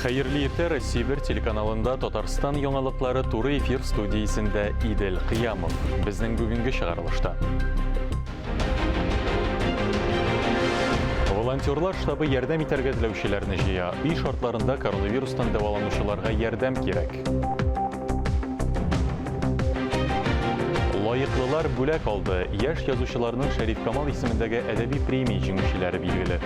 Хәерле иртә, Россия бер телеканалында Татарстан яңалыклары туры эфир студиясендә Идел Кыямов. Безнең бүгенге чыгарылышта. Волонтерлар штабы ярдәм итәргә теләүчеләрне җыя. Өй шартларында коронавирустан дәваланучыларга ярдәм кирәк. Лаеклылар бүләк алды. Яшь язучыларның Шәриф Камал исемендәге әдәби премия җиңүчеләре билгеле.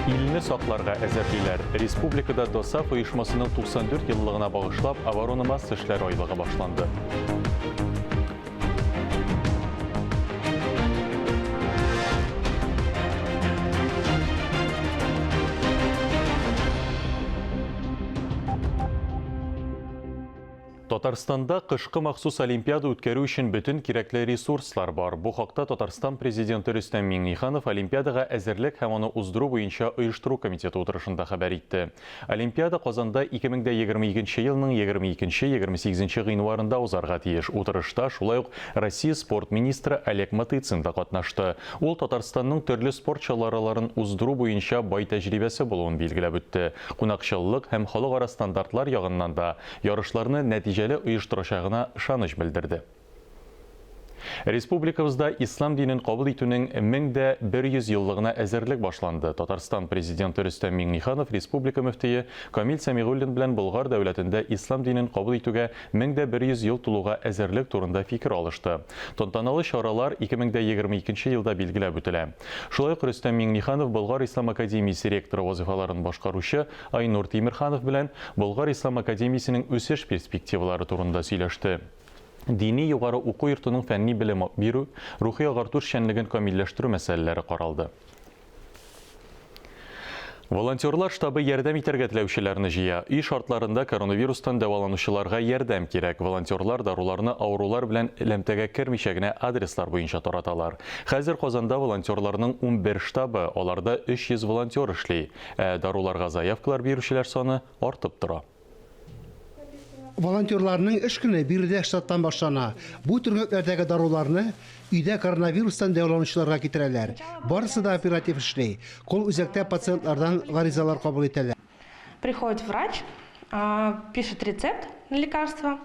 Илне сакларга әзерлиләр. Республикада ДОСАФ оешмасының 94 еллыгына багышлап оборона-масса эшләре айлыгы башланды. Татарстанда кышкы махсус олимпиада үткәрү өчен бөтен кирәкле ресурслар бар. Бу хакта Татарстан Президенты Рөстәм Миңнеханов олимпиадага әзерлек һәм аны уздыру буенча оештыру комитеты утырышында хәбәр итте. Олимпиада Казанда 2022 елның 22-28 гыйнварында узарга тиеш. Утырышта шулай ук Россия спорт министры Олег Матыцин да катнашты. Ул Татарстанның төрле спорт чалараларын уздыру буенча бай тәҗрибәсе булуын билгеләп үтте. Кунакчыллык һәм халыкара стандартлар ягыннан да ярышларны нәтиҗәле оештырачагына ышаныч белдерде. Республикабызда ислам динен кабул итүнең 1100 еллыгына әзерлек башланды. Татарстан Президенты Рөстәм Миңнеханов республика мөфтие Камил Сәмигуллин белән Болгар дәүләтендә ислам динен кабул итүгә 1100 ел тулуга әзерлек турында фикер алышты. Тантаналы чаралар 2022 елда билгеләп үтелә. Шулай ук Рөстәм Миңнеханов Болгар ислам академиясе ректоры вазыйфаларын башкаручы Айнур Тимерханов белән Болгар ислам академиясенең үсеш перспективалары турында сөйләште. Дини югары уку йортының фәнни белем бирү, рухи-агарту эшчәнлеген камилләштерү мәсьәләләре каралды. Волонтерлар штабы ярдәм итәргә теләүчеләрне җыя. Өй шартларында коронавирустан дәваланучыларга ярдәм кирәк. Волонтерлар даруларны авырулар белән элемтәгә кермичә генә адреслар буенча тараталар. Хәзер Казанда волонтерларның 11 штабы, аларда 300 волонтер эшли. Ә даруларга заявкалар бирүчеләр саны артып тора. Волонтерларның эш көне биредә штаттан башлана. Бу төргәкләрдәге даруларны өйдә коронавирустан дәваланучыларга китерәләр. Барысы да оператив эшли. Колл-үзәктә пациентлардан гаризалар кабул итәләр. Приходит врач, пишет рецепт на лекарство,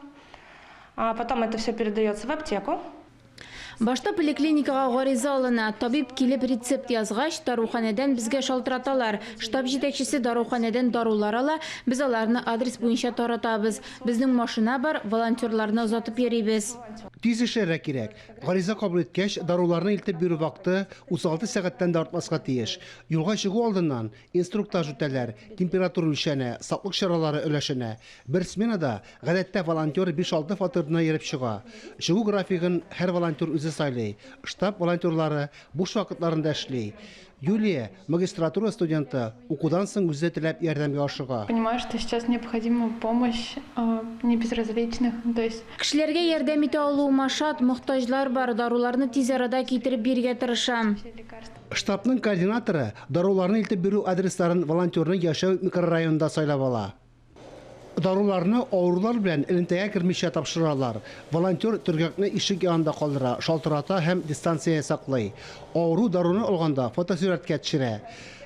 потом это все передается в аптеку. Башта поликлиникага гариза алына. Табиб килеп рецепт язгач, даруханәдән безгә шалтыраталар. Штаб җитәкчесе даруханәдән дарулар ала, без аларны адрес буенча таратабыз. Безнең машина бар, волонтерларны озатып йөрибез. Тиз эшләргә кирәк. Гариза кабул иткәч, даруларны илтеп бирү вакыты 36 сәгатьтән дә артмаска тиеш. Юлга чыгу алдыннан инструктаж үтәләр, температура үлчәнә, саклык чаралары өләшенә. Бер сменада, гадәттә, волонтер биш-алты фатирны йөреп чыга. Чыгу графигын һәр волонтер үзе сайлый. Штаб волонтерлары буш вакытларында эшли. Юлия, магистратура студенты, укудан соң үзе теләп ярдәмгә ашыга. Понимаю, что сейчас необходима помощь не безразличных, то есть. Кешеләргә ярдәм итә алуыма шат, мохтаҗлар бар, даруларны тиз арада китереп бирергә тырышам. Штабның координаторы даруларны илтеп бирү адресларын волонтерның яшәү микрорайонында сайлап ала. Даруларны авырулар белән элемтәгә кермичә тапшыралар. Волонтер төргәкне ишек янында калдыра, шалтырата һәм дистанция саклый. Авыру даруны алганда фотосурәткә төшерә.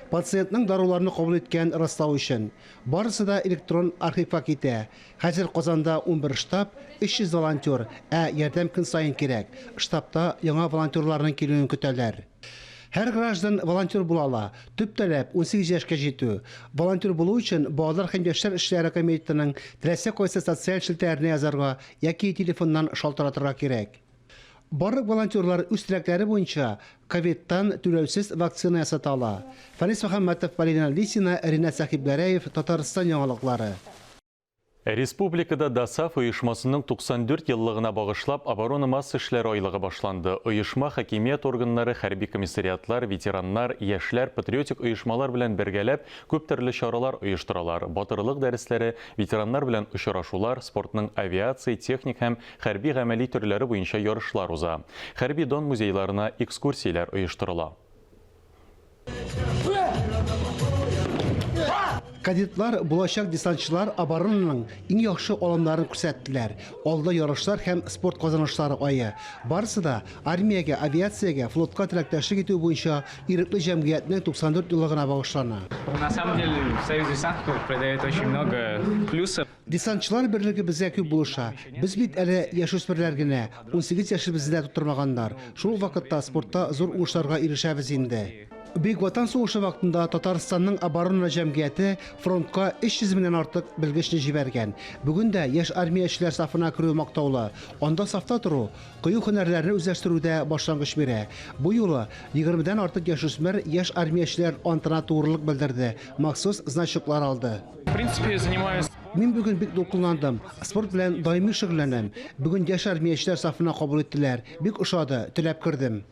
Пациентның даруларны кабул иткәнен раслау өчен. Барысы да электрон архивка китә. Хәзер Казанда 11 штаб, 300 волонтер, ә ярдәм көн саен кирәк. Штабта яңа волонтерларның килүен көтәләр. Һәр граждан волонтер була ала. Төп таләп, 18 яшькә җитү. Волонтер булу өчен Балалар һәм яшьләр эшләре комитетының теләсә кайсы социаль челтәренә язарга яки телефоннан шалтыратырга кирәк. Барлык волонтерлар үз теләкләре буенча ковидтан түләүсез вакцина ясата ала. Фәнис Мөхәммәтов, Полина Лисина, Ринат Сәхибгәрәев, Татарстан яңалыклары. Республикада ДОСААФ оешмасының 94 еллыгына багышлап оборона-масса эшләре айлыгы башланды. Оешма хакимият органнары, хәрби комиссариатлар, ветераннар, яшьләр, патриотик оешмалар белән бергәләп күп төрле чаралар оештыралар. Батырлык дәресләре, ветераннар белән очрашулар, спортның авиация, техник һәм хәрби-гамәли төрләре буенча ярышлар уза. Хәрби дан музейларына экскурсияләр оештырыла. Кадетлар, булачак десантчылар оборонаның иң яхшы алымнарын күрсәттеләр. Алда ярышлар һәм спорт казанышлары ае. Барысы да армиягә, авиациягә, флотка теләктәшлек итү буенча ирекле җәмгыятьнең 94 еллыгына багышлана. На самом деле Союз десантников придает очень много плюсов. Десантчылар берлеге безгә күп булыша. Без бит әле яшүсмерләр генә, 18 яшебезне дә тутырмаганнар. Шул ук вакытта спортта зур уңышларга ирешәбез инде. Бөек Ватан сугышы вакытында Татарстанның оборона җәмгыяте фронтка 300 меңнән артык белгечне җибәргән. Бүген дә яшь армиячеләр сафына керү мактаулы. Анда сафта тору, кыю һөнәрләрне үзләштерүдә башлангыч бирә. Бу юлы егермедән артык яшүсмер яшь армиячеләр антына тугрылык белдерде, махсус значоклар алды. В принципе, занимаюсь. Мин бүген бик дулкынландым. Спорт белән даими шөгыльләнәм. Бүген яшь армиячеләр сафына кабул иттеләр. Бик ошады, теләп кердем.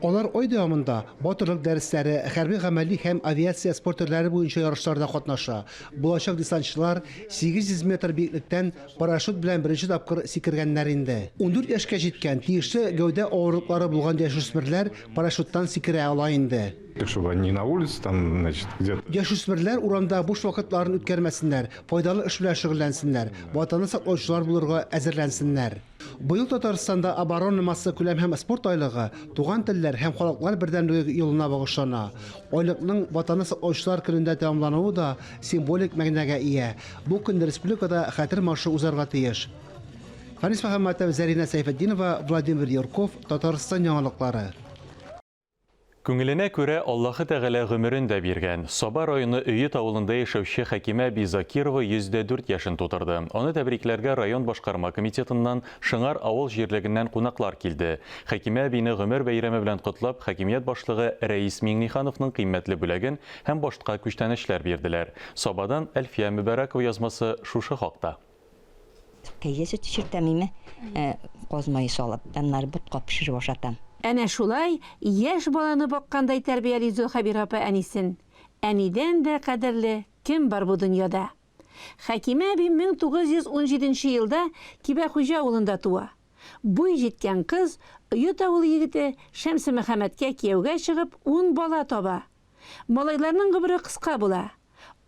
Алар ай дәвамында батырлык дәресләре, хәрби-гамәли һәм авиация спорт төрләре буенча ярышларда катнаша. Булачак десантчылар 800 метр биеклектән парашют белән беренче тапкыр сикергәннәр инде. 14 яшькә җиткән, тиешле гәүдә авырлыклары булган яшүсмерләр парашюттан сикерә ала инде. Чтобы они не на улице там, значит, где-то. Яшүсмерләр урамда буш вакытларын үткәрмәсеннәр, файдалы эш белән шөгыльләнсеннәр, Ватанны саклаучылар булырга әзерләнсеннәр. Быел Татарстанда оборона массакүләм һәм спорт айлыгы Туган телләр һәм халыклар бердәмлеге елына багышлана. Айлыкның Ватанны саклаучылар көнендә тәмамлануы да символик мәгънәгә ия. Бу көнне республикада Хәтер маршы узарга тиеш. Фәнис Мөхәммәтов, Зәринә Сәйфетдинова, Владимир Юрков, Татарстан яңалыклары. Күңеленә күрә Аллаһы Тәгалә гомерен дә биргән. Саба районы Өет авылында яшәүче Хәкимә әби Закирова 104 яшен тутырды. Аны тәбрикләргә район башкарма комитетыннан, Шыңар авыл җирлегеннән кунаклар килде. Хәкимә әбине гомер бәйрәме белән котлап, хакимият башлыгы Рәис Миңнехановның кыйммәтле бүләген һәм башка күчтәнәчләр бирделәр. Сабадан Әлфия Мөбәрәкова язмасы шушы хакта. Кәҗә сөте чиртәм име, каз мае салып, аннары ботка пешереп ашатам. Әнә шулай яшь баланы баккандай тәрбияли Зөлхәбирә апа әнисен. Әнидән дә кадерле кем бар бу дөньяда? Хәкимә әби 1917 нче елда Кибәхуҗа авылында туа. Буй җиткән кыз Оет авылы егете Шәмсемөхәммәткә кияүгә чыгып ун бала таба. Малайларның гомере кыска була.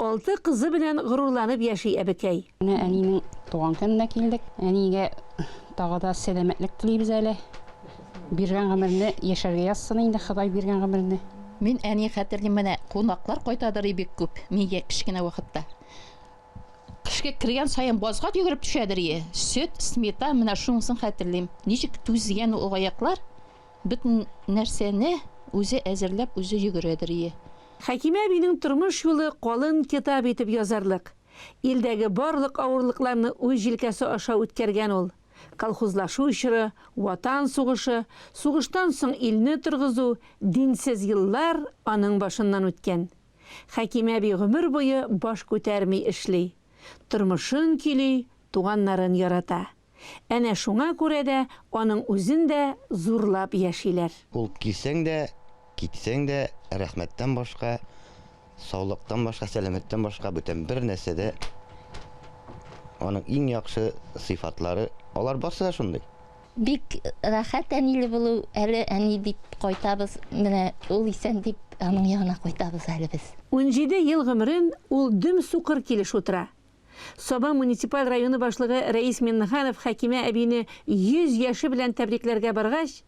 Алты кызы белән горурланып яши әбекәй. Менә әнинең туган көненә килдек. Әнигә тагы да сәламәтлек телибез әле. Биргән гомерне яшәргә язсын инде, Ходай биргән гомерне. Мин әни хәтерлим, менә кунаклар кайтадыр и бик күп, мин кечкенә вакытта. Кешкә кергән саен базга йөгереп төшәдер и. Сөт, сметан, менә шунысын хәтерлим. Ничек түзгән ул аяклар. Бөтен нәрсәне үзе әзерләп, үзе йөгерәдер ие. Хәкимә әбинең тормыш юлы калын китап итеп язарлык. Илдәге барлык авырлыкларны үз җилкәсе аша үткәргән ул. Колхозлашу чоры, Ватан сугышы, сугыштан соң илне торгызу, динсез еллар аның башыннан үткән. Хәкимә әби гомер буе баш күтәрми эшли. Тормышын көйли, туганнарын ярата. Әнә шуңа күрә дә аның үзен дә зурлап яшиләр. Ул килсәң дә, китсәң дә, рәхмәттән башка, саулыктан башка, сәламәттән башка бүтән бер нәрсә дә аның иң яхшы сыйфатлары, алар барсы да шундый. Бик рәхәт әниле булу, әле әни дип кайтабыз, менә ул исән дип аның янына кайтабыз әле без. 17 ел гомерен ул дөм сукыр килеш утыра. Саба муниципаль районы башлыгы Рәис Миннеханов Хәкимә әбине 100 яше белән тәбрикләргә баргач,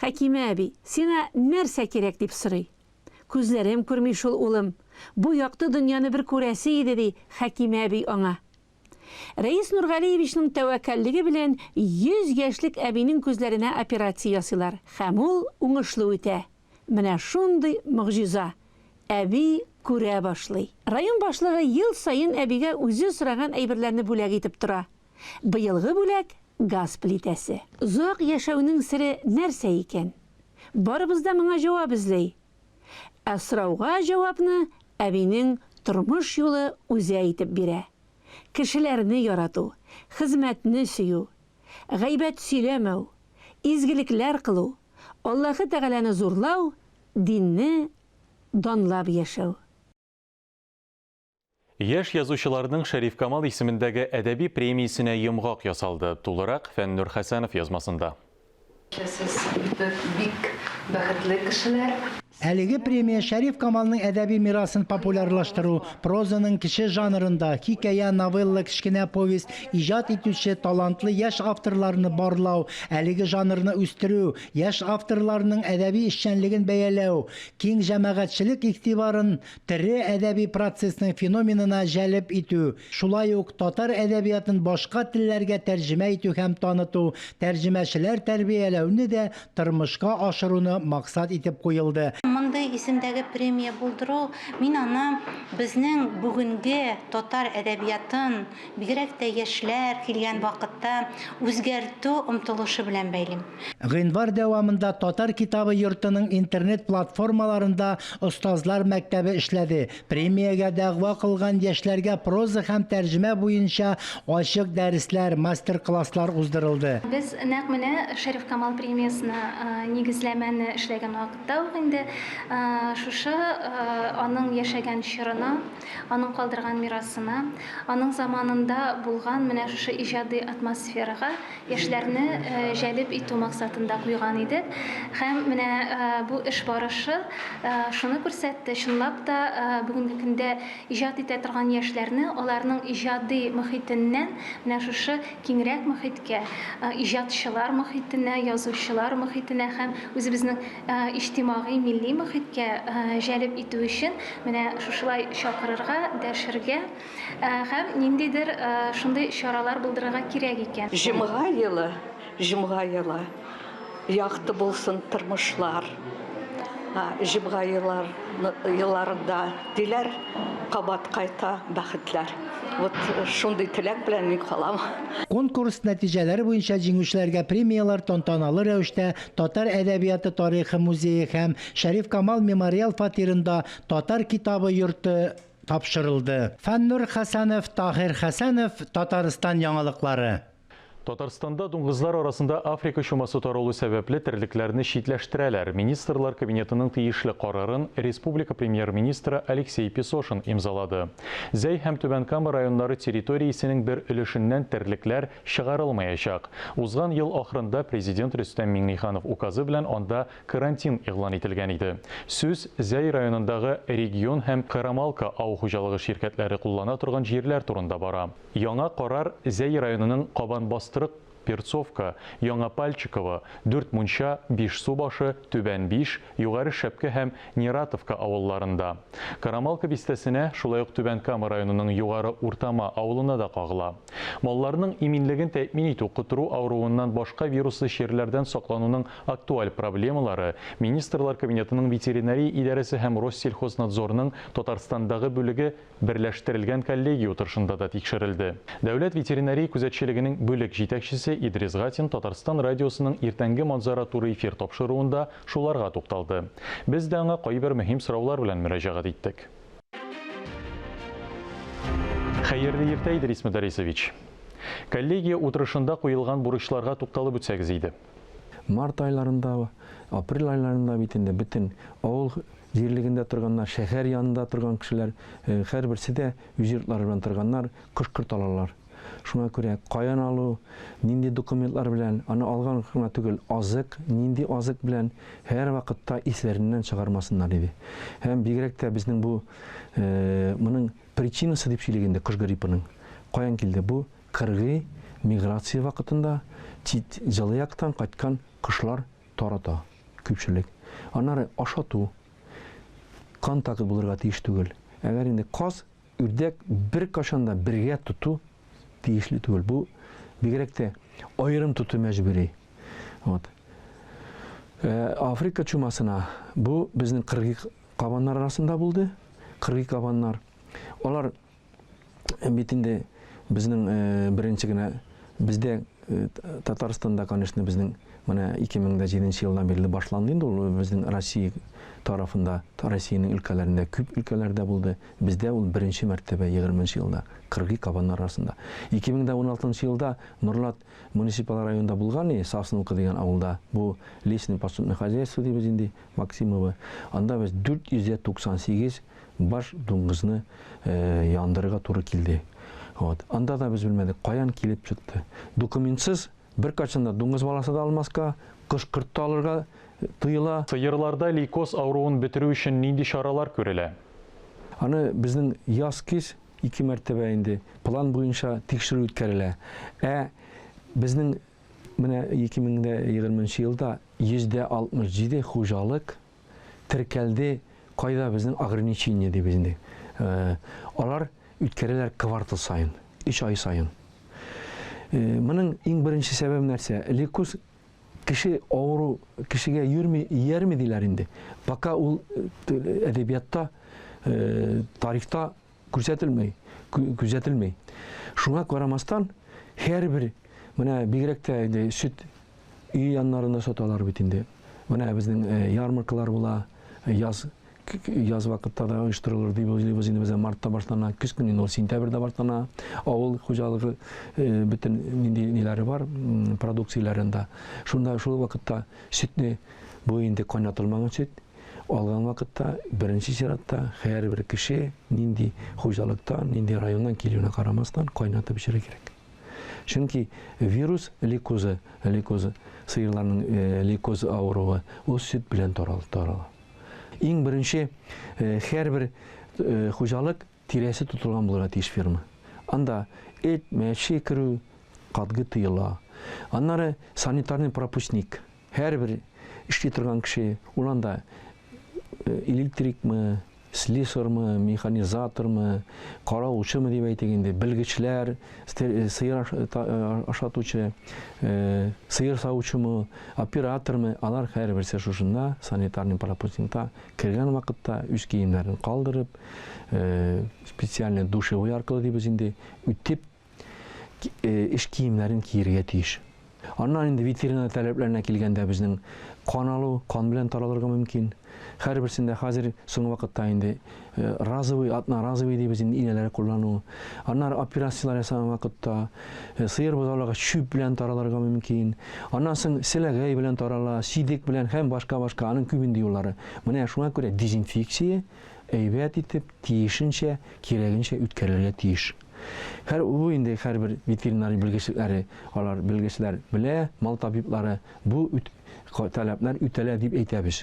Хәкимә әби, сиңа нәрсә кирәк, дип сорый. Күзләрем күрми шул, улым. Бу якты дөньяны бер күрәсе иде, ди Хәкимә әби аңа. Рәис Нургалиевичның тәвәккәллеге белән 100 яшьлек әбинең күзләренә операция ясыйлар һәм ул уңышлы үтә. Менә шундый могҗиза! Әби күрә башлый. Район башлыгы ел саен әбигә үзе сораган әйберләрне бүләк итеп тора. Быелгы бүләк, газ плитәсе. Озак яшәүнең сере нәрсә икән? Барыбыз да моңа җавап эзли. Ә сорауга җавапны әбинең тормыш юлы үзе әйтеп бирә. Кешеләрне ярату, хезмәтне сөю, гайбәт сөйләмәү, изгелекләр кылу, Аллаһы Тәгаләне зурлау, динне данлап яшәү. Яшь язучыларның Шәриф Камал исемендәге әдәби премиясенә йомгак ясалды. Тулырак Фәннур Хәсәнов язмасында. Сез бик бәхетле кешеләр. Әлеге премия Шәриф Камалның әдәби мирасын популярлаштыру, прозаның кече жанрында, хикәя, новелла, кечкенә повесть, иҗат итүче талантлы яшь авторларны барлау, әлеге жанрны үстерү, яшь авторларның әдәби эшчәнлеген бәяләү, киң җәмәгатьчелек игътибарын тере әдәби процессның феноменына җәлеп итү, шулай ук татар әдәбиятын башка телләргә тәрҗемә итү һәм таныту, тәрҗемәчеләр тәрбияләүне дә тормышка ашыруны максат итеп куелды. Мондый исемдәге премия булдыру, мин аны безнең бүгенге татар әдәбиятын, бигрәк тә яшьләр килгән вакытта, үзгәртү омтылышы белән бәйлим. Гыйнвар дәвамында Татар китабы йортының интернет платформаларында Остазлар мәктәбе эшләде. Премиягә дәгъва кылган яшьләргә проза һәм тәрҗемә буенча ачык дәресләр, мастер-класслар уздырылды. Без нәкъ менә Шәриф Камал премиясенә нигезләмәне эшләгән вакытта ук инде шушы аның яшәгән чорына, аның калдырган мирасына, аның заманында булган менә шушы иҗади атмосферага яшьләрне җәлеп итү максатында куйган идек. Һәм менә бу эш барышы шуны күрсәтте, чынлап та бүгенге көндә иҗат итә торган яшьләрне аларның иҗади мохитеннән менә шушы киңрәк мохиткә, иҗатчылар мохитенә, язучылар мохитенә һәм үзебезнең иҗтимагый милли мохиткә җәлеп итү өчен менә шушылай чакырырга, дәшергә. Һәм ниндидер шундый чаралар булдырырга кирәк икән. Җомга елы, җомга елы, якты булсын тормышлар. Җомга елар, елларында диләр, кабат кайта бәхетләр. Вот шундый теләк белән мин калам. Конкурс нәтиҗәләре буенча җиңүчеләргә премияләр тантаналы рәвештә Татар әдәбияты тарихы музее һәм Шәриф Камал мемориал фатирында Татар китабы йорты тапшырылды. Фәннур Хәсәнов, Таһир Хәсәнов, Татарстан яңалыклары. Татарстанда дуңгызлар арасында Африка чумасы таралу сәбәпле терлекләрне читләштерәләр. Министрлар Кабинетының тиешле карарын республика Премьер-министры Алексей Песошин имзалады. Зәй һәм Түбән Кама районнары территориясенең бер өлешеннән терлекләр чыгарылмаячак. Узган ел ахырында Президент Рөстәм Миңнеханов указы белән анда Карантин игълан ителгән иде. Сүз Зәй районындагы Регион һәм Карамалка авыл хуҗалыгы ширкәтләре куллана торган җирләр турында бара. Яңа карар Зәй районының Кабанбастырык, Перцовка, Яңа Пальчиково, Дүрт Мунча, Бишсубашы, Түбән Биш, Югары Шәпке һәм Нератовка авылларында. Карамалка бистәсенә, шулай ук Түбән Кама районының Югары Уртама авылына да кагыла. Малларның иминлеген тәэмин итү, котыру авыруыннан башка вируслы чирләрдән саклануның актуаль проблемалары Министрлар Кабинетының ветеринария идарәсе һәм Россельхознадзорның Татарстандагы бүлеге берләштерелгән коллегия утырышында да тикшерелде. Дәүләт ветеринария күзәтчелегенең бүлек җитәкчесе Идрис Гатин Татарстан радиосының Иртәнге манзара туры эфир тапшыруында шуларга тукталды. Без дә аңа кайбер мөһим сораулар белән мөрәҗәгать иттек. Хәерле иртә, Идрис Мөдәрисович. Коллегия утырышында куелган бурычларга тукталып үтсәгез иде. Март айларында, апрель айларында бит инде бөтен авыл җирлегендә торганнар, шәһәр янында торган кешеләр, э, һәрберсе дә үз йортлары белән торганнар, кош-корт алалар. Шуңа күрә каян алу, нинди документлар белән, аны алган гына түгел, азык, нинди азык белән һәрвакытта исләреннән чыгармасыннар иде. Һәм бигрәк тә безнең бу моның причинасы дип сөйлик инде кош гриппының. Каян килде? Бу кыргый миграция вакытында чит җылы яктан кайткан кошлар тарата күпчелек. Аннары ашату, контакт булырга тиеш түгел. Әгәр инде каз Үрдәк беркайчан да бергә тоту тиешле түгел. Бу бигрәк тә аерым тоту мәҗбүри. Вот. Э, Африка чумасына бу безнең кыргый кабаннар арасында булды. Кыргый кабаннар. Алар бит инде безнең э, беренче генә бездә э, Татарстанда, конечно, безнең менә 2007 елдан бирле башланды инде ул безнең Россия тарафында, Россиянең өлкәләрендә күп өлкәләрдә булды. Бездә ул беренче мәртәбә егерменче елда, кыргый кабаннар арасында. 2016 елда Норлат муниципаль районында булган и, Сосновка дигән авылда, бу лесный подсобный хозяйство дибез инде, Максимово, анда без 498 баш дуңгызны яндырырга туры килде. Вот. Анда да без белмәдек, каян килеп чыкты. Документсыз. Беркайчан да дуңгыз баласы да алмаска, кош-корт та алырга тыела. Сыерларда лейкоз авыруын бетерү өчен нинди чаралар күрелә? Аны безнең яз-көз ике мәртәбә инде план буенча тикшерү үткәрелә. Ә безнең менә 2020 нче елда 67% хуҗалык теркәлде, кайда безнең ограничение дибез инде. Алар үткәрәләр квартал саен, өч ай саен. Моның иң беренче сәбәбе нәрсә? Лейкоз кеше авыру кешегә йөрми, иярми диләр инде. Пока ул әдәбиятта, тарихта күрсәтелми, күзәтелми. Шуңа карамастан, һәрбер менә бигрәк тә инде сөт өй яннарында саталар бит инде. Менә безнең ярмаркалар була, яз яз вакытта да оештырылыр дип уйлыйбыз инде бездә мартта башлана, көз көне инде ул сентябрьдә башлана. Авыл хуҗалыгы бөтен нинди ниләре бар, продукцияләрендә. Шунда шул вакытта сөтне бу инде кайнатылмаган сөт алган вакытта беренче чиратта һәрбер кеше нинди хуҗалыктан, нинди районнан килүенә карамастан кайнатып эчәргә кирәк. Чөнки вирус лейкозы, лейкозы, сыерларның лейкоз авыруы, ул сөт белән тарала. Иң беренче һәрбер хуҗалык тирәсе тотылган булырга тиеш ферма. Анда эт, мәче керү катгый тыела. Аннары санитарный пропускник. Һәрбер эшли торган кеше, ул анда электрикмы, слесармы, механизатормы, каравылчымы дип әйтик инде, белгечләр, сыер ашатучы, сыер савучымы, оператормы, алар һәрберсе шушында санитарный пропускникта кергән вакытта үз киемнәрен калдырып, специальный душевой аркылы дибез инде, үтеп, эш киемнәрен киергә тиеш. Аннан инде ветеринар таләпләренә килгәндә безнең кан алу, кан белән таралырга мөмкин. Һәрберсендә хәзер соңгы вакытта инде разовый, одноразовый дибез инде инәләр куллану. Аннары операцияләр ясаган вакытта сыер бозауларга чүп белән таралырга мөмкин. Аннан соң селәгәй белән тарала, сидек белән һәм башка-башка аның күп инде юллары. Менә шуңа күрә дезинфекция әйбәт итеп, тиешенчә, кирәгенчә үткәрелергә тиеш. Һәр бу инде һәрбер ветеринария белгечлекләре, алар белгечләр белә, мал табиблары бу үт, таләпләр үтәлә дип әйтәбез.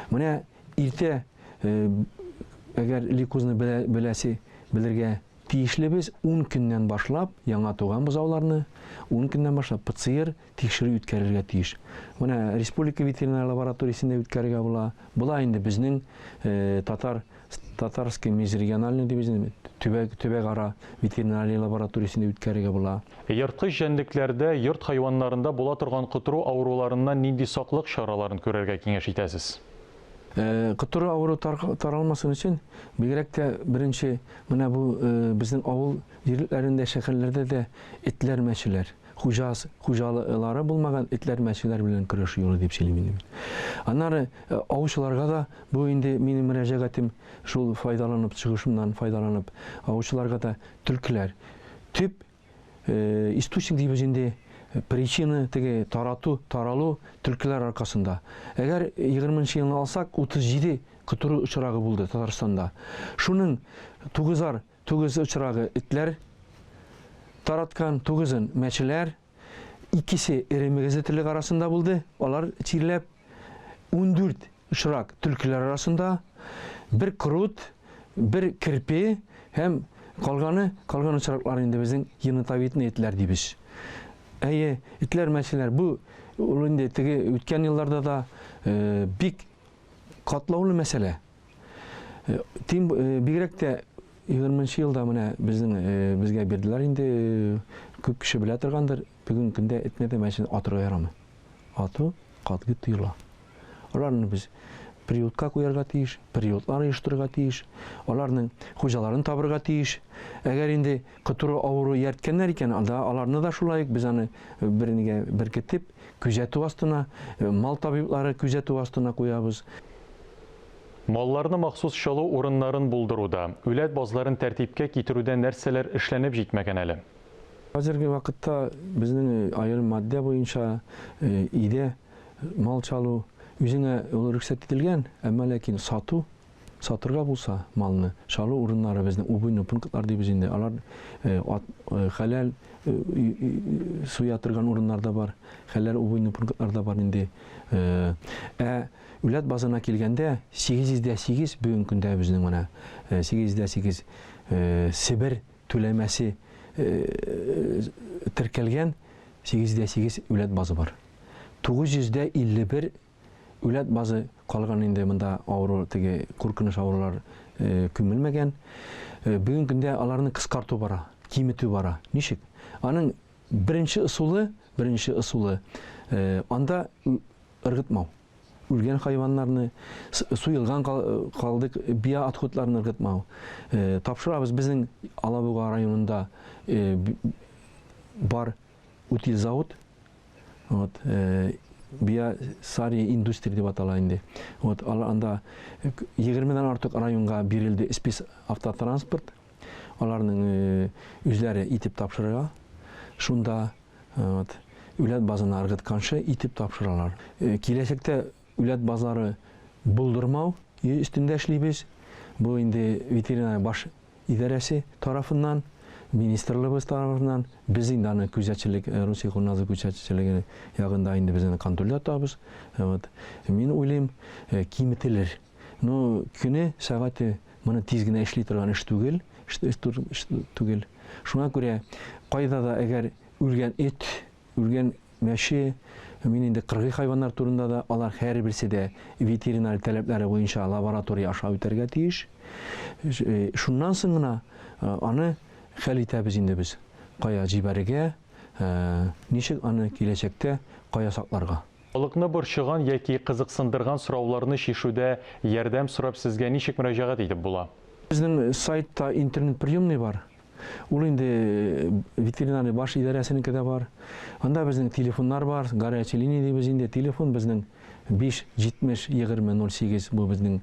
Менә иртә әгәр лейкозны белә, беләсе, белергә тиешлебез 10 көннән башлап яңа туган бозауларны 10 көннән башлап ПЦР тикшерү үткәрергә тиеш. Менә республика ветеринар лабораториясендә үткәрергә була. Була инде безнең татар Татарский межрегиональный дибез инде, төбәк, төбәкара ветеринария лабораториясендә үткәрергә була. Ерткыч җәнлекләрдә, йорт хайваннарында була торган котыру авыруларыннан нинди саклык чараларын күрергә киңәш итәсез? Котыру авыру таралмасын өчен, бигрәк тә беренче менә бу безнең авыл җирлекләрендә, шәһәрләрдә дә этләр, мәчеләр. Хуҗасы, хуҗалары булмаган этләр, мәчеләр белән көрәшү юлы дип сөйлим инде мин. Аннары аучыларга да бу инде минем мөрәҗәгатем, шул файдаланып, чыгышымнан файдаланып, аучыларга да төлкеләр. Төп источник дибез инде, причина теге тарату, таралу төлкеләр аркасында. Әгәр 20 нчы елны алсак, 37 котыру очрагы булды Татарстанда. Шуның тугызар Тугыз очрагы этләр тараткан, тугызын мәчеләр, икесе эре мөгезле терлек арасында булды, алар чирләп, 14 очрак төлкеләр арасында, бер крут, бер керпе һәм калганы, калган очраклар инде безнең енотовидный этләр дибез. Әйе, этләр, мәчеләр, бу ул инде теге үткән елларда да бик катлаулы мәсьәлә. Тим бигрәк тә 20 елда менә безнең безгә бирделәр инде, күп кеше белә торгандыр, бүгенге көндә этне дә мәчене атырга ярамый. Ату катгый тыела. Аларны без приютка куярга тиеш, приютлар оештырырга тиеш, аларның хуҗаларын табырга тиеш. Әгәр инде котыру авыру иярткәннәр икән, анда аларны да шулай ук без аны бернигә беркетеп, күзәтү астына, мал табиблары күзәтү астына куябыз. Малларны махсус чалу урыннарын булдыруда, үләт базларын тәртипкә китерүдә нәрсәләр эшләнеп җитмәгән әле? Хәзерге вакытта безнең аерым маддә буенча өйдә мал чалу үзеңә ул рөхсәт ителгән, әмма ләкин сату сатырга булса малны, чалу урыннары безнең убойный пунктлар дибез инде. Алар ат хәләл суя торган урыннар да бар, хәләл убойный пунктлар да бар инде. Ә үләт базына килгәндә 808 бүгенге көндә безнең менә 808 Себер түләмәсе теркәлгән 808 үләт базы бар. 951 үләт базы калган инде монда авыру теге куркыныч авырулар күмелмәгән. Бүгенге көндә аларны кыскарту бара, киметү бара. Ничек? Аның беренче ысулы, беренче ысулы анда ыргытмау. Үлгән хайваннарны, суелган калдык биоотходларны ыргытмау. Тапшырабыз безнең Алабуга районында бар утильзавод. Вот, Биа Сари индустрия дип атала инде. Вот, анда 20-дән артык районга бирелде спец автотранспорт. Аларның үзләре итеп тапшырырга. Шунда вот, үләт базына ыргытканчы итеп тапшыралар. Киләчәктә үләт базлары булдырмау өстендә эшлибез. Бу инде ветеринария баш идарәсе тарафыннан, министрлыгыбыз тарафыннан, без инде аны күзәтчелек, Россельхознадзор күзәтчелеге ягында инде без аны контрольдә тотабыз. Вот. Мин уйлыйм, киметелер. Но көне, сәгате моны тиз генә эшли торган эш түгел, эш түгел. Шуңа күрә кайда да әгәр үлгән эт, Үлгән мәче, мин инде кыргый хайваннар турында да, алар һәрберсе дә ветеринар таләпләре буенча лаборатория аша үтәргә тиеш. Шуннан соң гына аны хәл итәбез инде без, кая җибәрергә, ничек аны киләчәктә кая сакларга. Халыкны борчыган яки кызыксындырган сорауларны чишүдә ярдәм сорап сезгә ничек мөрәҗәгать итеп була? Безнең сайтта интернет-приемный бар. Ул инде ветеринарный баш идарәсенеке дә бар. Анда безнең телефоннар бар, горячая линия дибез инде. Телефон безнең 5 70 20 08 бу безнең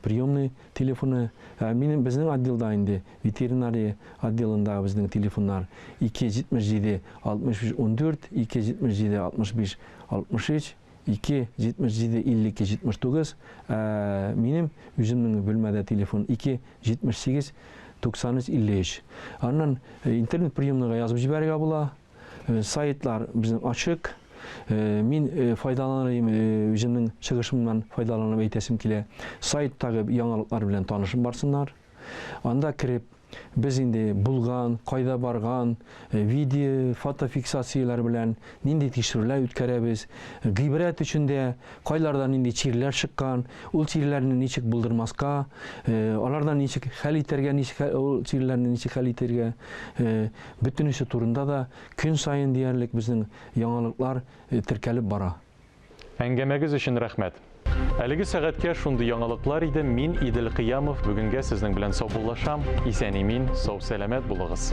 приемный телефоны. Ә минем безнең отделда инде ветеринария отделында безнең телефоннар 2 77 65 14, 2 77 65 63, 2 77 52 79, ә минем үземнең бүлмәдә телефон 2 78 93 53. Аннан интернет приемныйга язып җибәрергә була. Сайтлар безнең ачык. Мин файдаланырым, үземнең чыгышымнан файдаланып әйтәсем килә. Сайттагы яңалыклар белән танышып барсыннар. Анда кереп, без инде булган, кайда барган, видео, фотофиксацияләр белән нинди тикшерүләр үткәрәбез, гыйбрәт өчен дә кайларда нинди чирләр чыккан, ул чирләрне ничек булдырмаска, алардан ничек хәл итәргә, ничек ул чирләрне ничек хәл итәргә, бөтенесе турында да көн саен диярлек безнең яңалыклар теркәлеп бара. Әңгәмәгез өчен рәхмәт. Әлеге сәгатькә шундый яңалыклар иде. Мин Идел Кыямов бүгенгә сезнең белән саубуллашам. Исән-имин, сау-сәламәт булыгыз.